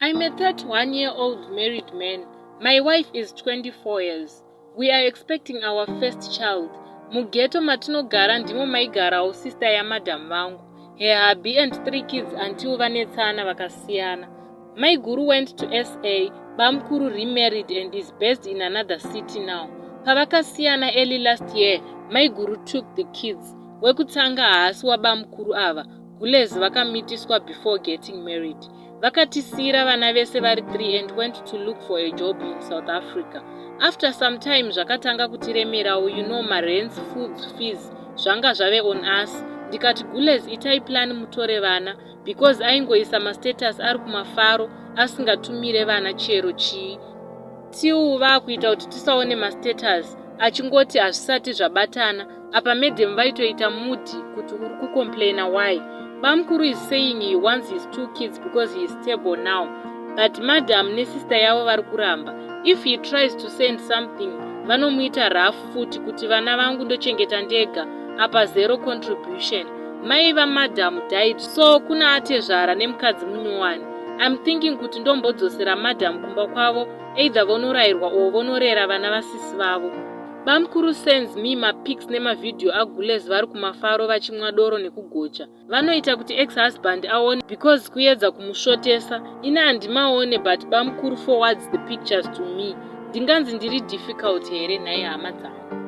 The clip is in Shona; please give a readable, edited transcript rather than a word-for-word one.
I'm a 31 year old married man. My wife is 24 years. We are expecting our first child. Mughetto matinogara ndimo maigarawo sister yamadam vangu, her hubby and three kids, until vanetsana vakasiyana. Maiguru went to SA. Bamukuru remarried and is based in another city now. Pavakasiyana early last year, maiguru took the kids. Wekutanga haasi wabamukuru ava. Gules vakamitiswa before getting married. Vakatisiyira vana vese vari 3 and went to look for a job in South Africa. After some time zvakatanga kutiremerawo, marents, foods, fees, zvanga zvave on us. Ndikati, "Gules, itai plan mutore vana," because aingoisa mastatus ari kumafaro asingatumire vana chero chii, till vaakuita kuti tisaone mastatus, achingoti hazvisati zvabatana. Apa madam vaitoita moody kuti uri kucomplaina why. Bamukuru is saying he wants his two kids because he is stable now, but madam nesister yavo vari kuramba. If he tries to send something, vanomuita rough futi kuti vana vangu ndochengeta ndega, apa zero contribution. Mai vamadam died, so kuna atezvara nemukadzi munyowani. I'm thinking kuti ndombodzosera madam kumba kwavo, either vonorayirwa or vonorera vana vasisi vavo. Bamukuru sends me mapics nemavhidhiyo agules vari kumafaro vachimwa doro nekugocha. Vanoita kuti ex-husband aone because kuedza kumusvotesa. Ini handimaone, but bamukuru forwards the pictures to me. Ndinganzi ndiri difficult here nhai hama dzangu?